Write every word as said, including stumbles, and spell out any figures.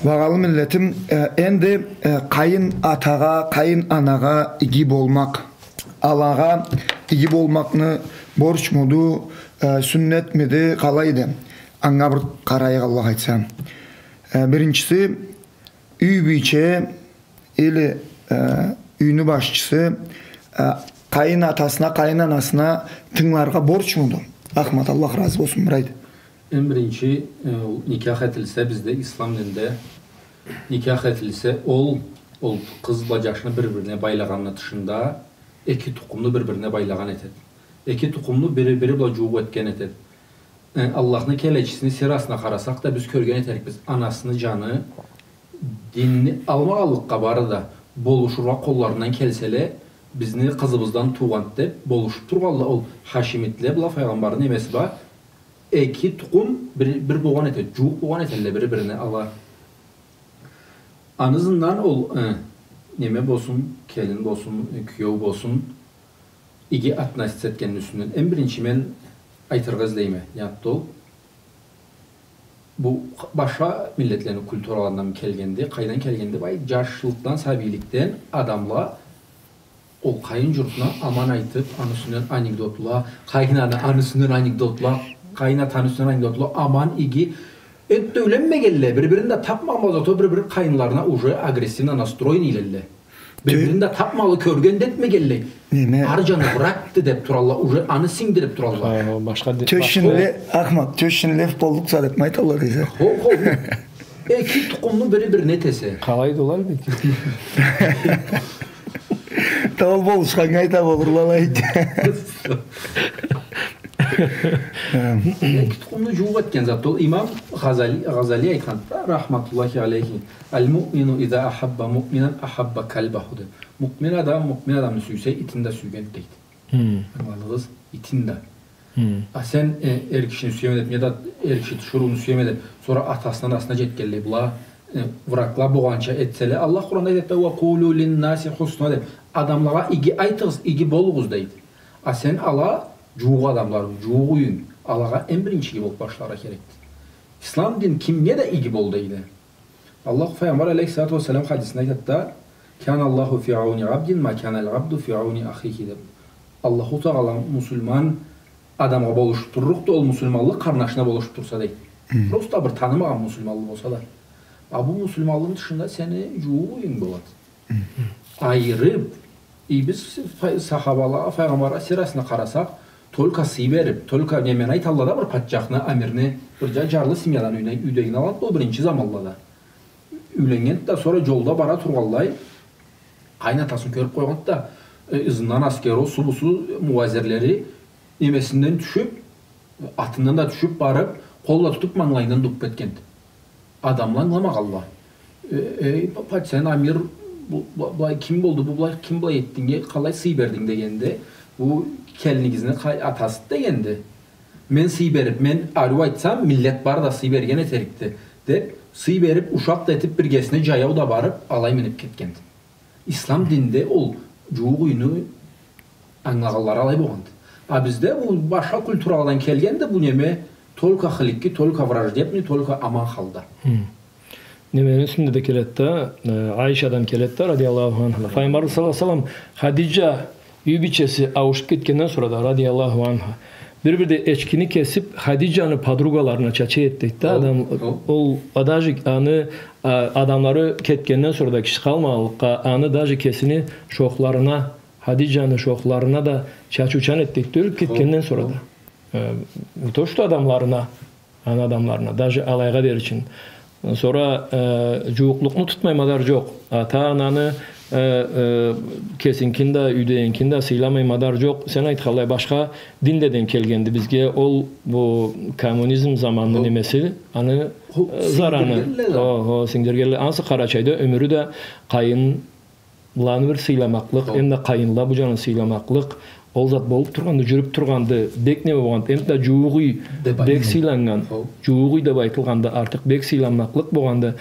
Багъалы миллетим, э, энди, э, къайын атагъа, къайын анагъа иги болмакъ, алагъа иги болмакъны борчмуду, э, сюннетмиди, къалайды? Анга бир къарайыкъ, Аллах айтса. Э, биринчиси, юй бийче или, э, юйню башчысы, э, къайын атасына, къайын анасына тынгыларгъа борчмуду? Ахмат, Аллах разы болсун, бир айт. Эм биринчи, э, ол никях этилсе, бизде, ислам динде никях этилсе, ол, ол къыз бла джашны бир-бирине байлагъанны тышында эки тукъумну бир-бирине байлагъан этеди. Эки тукъумну бири-бири бла джууукъ этген этеди. Э, Аллахны келечисини сирасына къарасакъ да, биз кёрген этерикбиз, анасыны джаны динни алмагъанлыкъгъа бары да болушургъа къолларындан келселе, бизни къызыбыздан туугъанды деб болушуб тургъанла. Ол Хашимитле бла файгъамбарны немеси бла эки тукъум бир, бир болгъан этеди, джууукъ болгъан этелле бири-бирине ала. Аны ызындан ол, э, неме болсун, келин болсун, э, киеу болсун, иги относиться этгенни юсюнден эм биринчи мен айтыргъа излейме, не затды ол. Бу башха миллетлени культураларындан келгенди, къайдан келгенди? Бай, джашлыкъдан, сабийликден адамла ол къайын джуртуна аман айтыб, аны юсюнден анекдотла, къайын ана, аны юсюнден анекдотла, къайын атаны юсюнден анекдотла, аман, иги. Энтда юйленмегенле, бир-бирин да табмагъанла, зато бир-бир къайынларына уже агрессивно настроенныйлелле. Бир-бирин да табмагъанлы, кёрген да этмегенлей. Неме? Ары джаны врагды деб туралла, уже аны сингдириб туралла. Ха, башха ди-, тёшюнле, башха. Ахмат, тёшюнле боллукъса деб айталла дейсе. Хо, хо. Эки тукъумну бири-бирине тесе. Къалайды ол, албетте. Тауул болушханнга айта болурла, алайды. Эки тукъумну джууукъ этген зат ол. Имам Гъазали, Гъазали айтханды да, рахматуллахи алейхи: «Аль-муъмину иза ахабба муъминан ахабба кальбаху», — деб. Муъмин адам муъмин адамны сюйсе, итин да сюйгенди, дейди. Хы. Ангыладыгъыз, итин да. Хы. А сен, э, эр кишини сюеме деб, неда эр киши тиширыуну сюеме деб, сора атасына, анасына джетгенлей, была, э, врагла болгъанча этселе, Аллах Къуранда айтады да: «Ва къулу линнаси хусна», — деб. Адамлагъа иги айтыгъыз, иги болугъуз, дейди. А сен ала джууукъ адамларынг, джууукъ юйюнг, алагъа эм биринчи иги болуб башларгъа керекди. Ислам дин кимге да иги бол дейди. Аллах, Файгъамбар алейхиссалату уассалам хадисинде айтады да: «Кана Аллаху фи ауни абдин ма кана аль-абду фи ауни ахихи», — деб. Аллаху Тагъала муслиман адамгъа болушуб турлукъду ол, муслиманлы къарнашына болушуб турса, дейди. Хы. Просто бир танымагъан муслиманлы болса да. А бу муслиманлыны тышында сени джууукъ юйюнг болады. Хы. Айырыб, и биз фай-, сахабала, Файгъамбар сирасына къарасакъ, только сый бериб, только немени айталла да, бир патчахны, амирни, бир джа-, джарлы семьядан юйюне, юйдегин алгъанды ол биринчи заманлада. Юйленнгенди да, сора джолда бара тургъанлай, къайын атасын кёрюб къойгъанды да, э, ызындан аскери, осу-бусу, муазирлери немесинден тюшюб, атындан да тюшюб барыб, къол да тутуб, мангылайындан да уппа этгенди. Адамла ангыламагъанла. Э, эй, па-, патчахны амир, бу, бу, былай ким болду, бу былай ким былай этди, неге, къалай сый бердинг дегенде, бу келинигизни къай-, атасыды дегенди. Мен сый бериб, мен ариу айтсам, миллет бары да сый берген этерикди, деб, сый бериб, ушакъ да этиб, биргесине джаяу да барыб, алай миниб кетгенди. Ислам динде ол джууукъ юйню ангылагъанлары алай болгъанды. А бизде бу башха культураладан келгенди бу неме, только хыликки, только враждебный, только аман халда. Хы. Немени юсюнде да келеди да, э, Айшадан келеди да, радияллаху анха. Файгъамбар саллаллаху алейхи ва саллам Хадиджа юй бийчеси ауушуб кетгенден сора да, радияллаху анха, бир-бирде эчкини кесиб, Хадиджаны подругаларына чача эди дейди да. Ол, адам, ол, ол, а, даже аны, а, адамлары кетгенден сора да, киши къалмагъанлыкъгъа, аны даже кесини шохларына, Хадиджаны шохларына да чачыучан эди дейди да, ёлюб кетгенден сора да. Э, не то что адамларына, аны адамларына, даже алайгъа дери ючюн. Сора, э, джууукълукъну тутмай мадар джокъ. Ата-ананы, э, э, кесиникин да, юйдегиникин да сыйламай мадар джокъ. Сен айтханлай, башха динледен келгенди бизге. Ол бу коммунизм заманны немеси, аны, э, зараны. Сингдиргенле да. Хо, хо, сингдиргенле. Ансы Къарачайда ёмюрю да къайын ланы бир сыйламакълыкъ, хо, эм да къайынла бу джаны сыйламакълыкъ, ол зат болуб тургъанды, джюрюб тургъанды, бек неме болгъанды, эм да джууукъ юй бек сыйланнган, хо, джууукъ юй деб айтылгъанды, артыкъ бек сыйланмакълыкъ болгъанды.